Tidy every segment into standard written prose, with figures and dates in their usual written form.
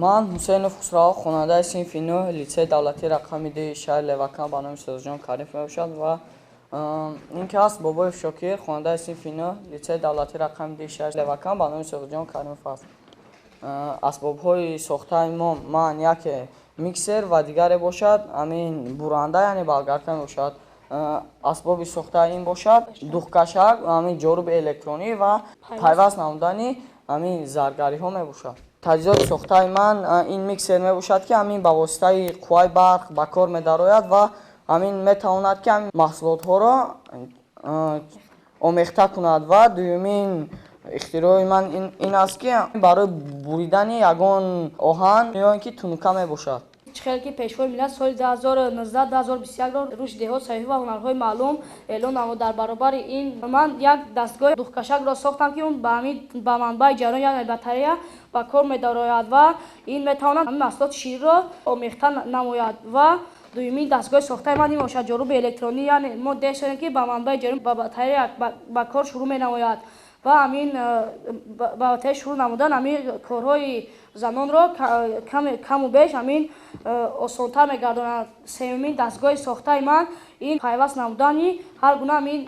Ман Ҳусейнов Хусрав, хонандаи синфи 9 литсейи давлатии рақами 2 шаҳри Левакан ба номи Созҷон Каримов мебошад ва ин ки аст Бобоев Шокир, хонандаи синфи 9 литсейи давлатии рақами 2 шаҳри Левакан ба номи Созҷон Каримов аст. Асбобҳои сохтаи мо ман яке миксер ва дигаре бошад ҳамин буранда, яъне болгарка мебошад. Асбоби сохтаи ин бошад духкашак, ҳамин ҷоруби электронӣ ва пайваст намудани ҳамин заргариҳо мебошад. Таҷҳизоти сохтаи ман ин миксер мебошад, ки ҳамин ба воситаи қувваи барқ ба кор медарояд ва ҳамин метавонад, ки ҳамин маҳсулотҳоро омехта кунад. Ва дуюмин ихтирои ман ин аст, ки барои буридани ягон оҳан ё ин ки тунука мебошад. Чӣ хел ки Пешвои миллат соли 2019-2021-ро рушди деҳот, сайёҳӣ ва ҳунарҳои маълум эълон намуд. Дар баробари ин ман як дастгоҳи духкашакро сохтам, ки он ба манбаи ҷараён, яъне батарея ба кор медарояд ва ин метавонад ҳамин маҳсулоти шириро омехта намояд. Ва дуюмин дастгоҳи сохтаи ман ин бошад ҷоруби электронӣ, яъне мо дешонем, ки ба манбаи ҷараён ба батарея ба кор шурӯъ менамояд ва ҳамин ба батарея шурӯъ намудан ҳамин корҳои занонро каму беш ҳамин осонтар мегардонад. Сеюмин дастгоҳи сохтаи ман ин пайваст намудани ҳар гуна ҳамин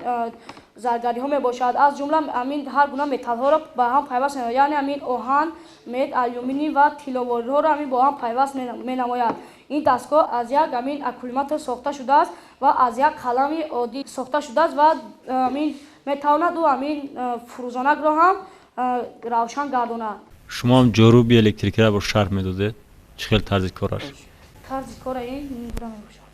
заргариҳо мебошад. Аз ҷумла ҳамин ҳар гуна металлҳоро ба ҳам пайваст менамояд, яъне ҳамин оҳан, мед, алюминий ва тилловориҳоро ҳамин бо ҳам пайваст менамояд. Ин дастгоҳ аз як ҳамин аккумулятор сохта шудааст ва аз як қалами оддӣ сохта шудааст ва ҳамин метавонад ӯ ҳамин фурӯзонакро ҳам равшан гардонад. Шумо ҳам ҷоруби электрикиро бо шарҳ медодед? Чӣ хел тарзи кораш? Тарзи кора ин гуна мебошад.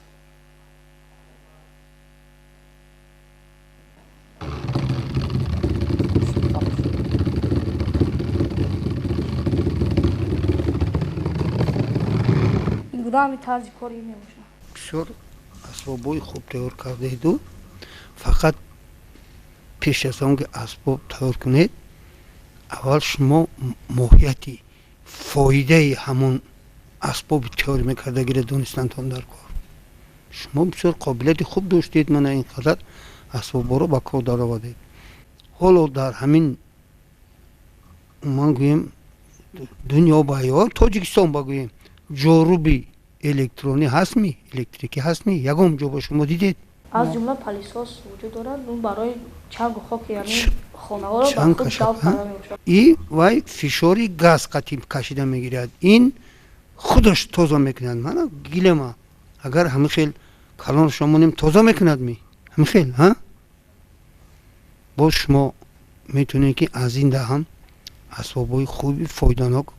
Ин гуна ҳамин тарзи кори мебошад. Бисёр асбобҳои хуб тайёр кардаеду, фақат пеш аз он ки асбоб тайёр кунед, аввал шумо моҳияти фоидаи ҳамон асбоби тайёр мекардагиро донистантон дар кор. Шумо бисёр қобилияти хуб доштед, мана ин қадар асбобҳоро ба кор даровардед. Ҳоло дар ҳамин ман гӯем дунё ба ё Тоҷикистон ба гӯем ҷоруби электронӣ ҳастми, электрикӣ ҳастми, ягон ҷо ба шумо дидед? Аз ҷумла палисос вуҷуд дорад, он барои чангу хок, яъне хонаҳоро ба чанг худ кашад, ҷалб ҳа? карда мебошад. И вай фишори газ қатъи кашида мегирад, ин худаш тоза мекунад. Мана гилема агар ҳамин хел калонашо монем тоза мекунад ми? Ҳамин хел, ҳа? Боз шумо метавонед, ки аз ин даҳам асбобҳои хуби фоиданок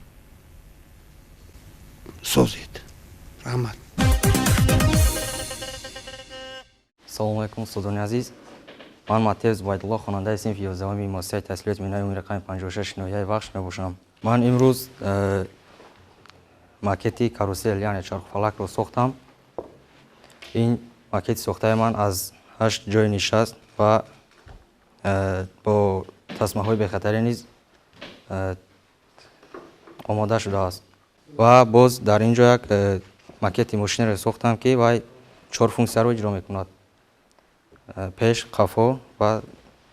созед. Раҳмат. Салому алайкум, устодони азиз. Ман Матеев Зубайдулло, хонандаи синфи 11-уми муассисаи таҳсилоти миёнаи умумии рақами 56 ноҳияи Вахш мебошам. Ман имрӯз макети карусел, яъне чархуфалакро сохтам. Ин макети сохтаи ман аз 8 ҷои нишаст ва бо тасмаҳои бехатарӣ низ омода шудааст. Ва боз дар ин ҷо як макети мошинеро сохтам, ки вай 4 функсияро иҷро мекунад. Пеш, қафо ва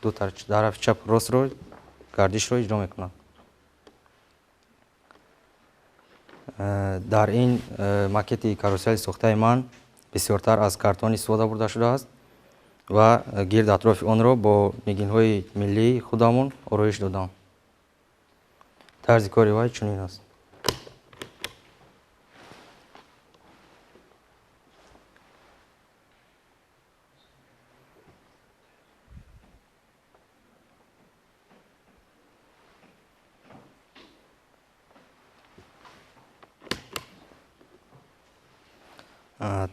ду тарафи чап ростро гардишро иҷро мекунад. Дар ин макети карусели сохтаи ман бисёртар аз картон истифода бурда шудааст ва гирд атрофи онро бо нигинҳои миллии худамон ороиш додам. Тарзи кори вай чунин аст.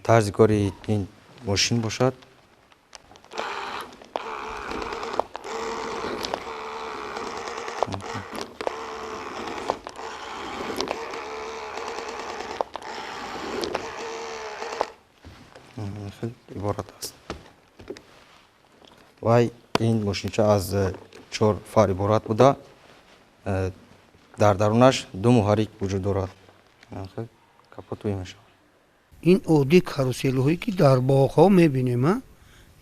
Тарзи кори ин мошин бошад. Хел иборат аст. Вай ин мошинча аз 4 фар иборат буда, дар дарунаш 2 муҳаррик вуҷуд дорад. Хел капот ӯй мешавад. Ин оддӣ каруселҳое ки дар боғҳо мебинем, а?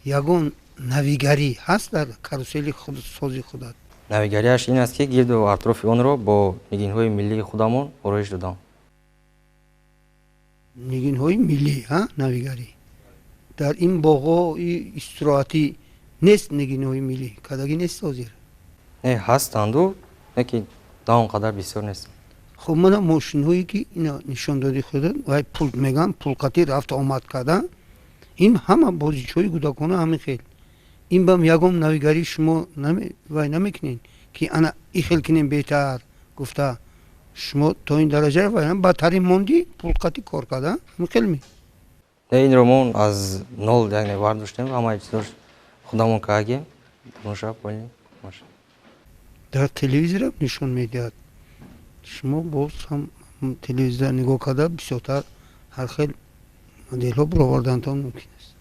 Ягон навигарӣ ҳаст дар карусели сози худат? Навигариаш ин аст, ки гирду атрофи онро бо нигинҳои миллии худамон ороиш додам. Нигинҳои миллӣ, навигарӣ дар ин боғҳои истироҳатӣ нест. Нигинҳои миллӣ кардагӣ нест ҳозир? Не, ҳастанду, лекин на он қадар бисёр нест. Хуб, мана мошинҳое, ки ина нишон доди худат, вай пул меган, пулқатӣ рафта омад кардан, ин ҳама бозичаҳои кӯдакона. Ҳамин хел ин бам ягон навигарӣ шумо вай намекунед, ки ана и хел кунем беҳтар гуфта? Шумо то ин дараҷа вай бадтарин мондӣ, пулқатӣ кор кардан, ҳамин хел ми? Не, инро мо аз нол, яъне бардоштем, ҳамаи чизош худамон кардем. Тамоша поли машин. Дар телевизорам нишон медиҳад. Шумо боз ҳам телевизор нигоҳ карда, бисёртар ҳар хел моделҳо баровардантон мумкин аст.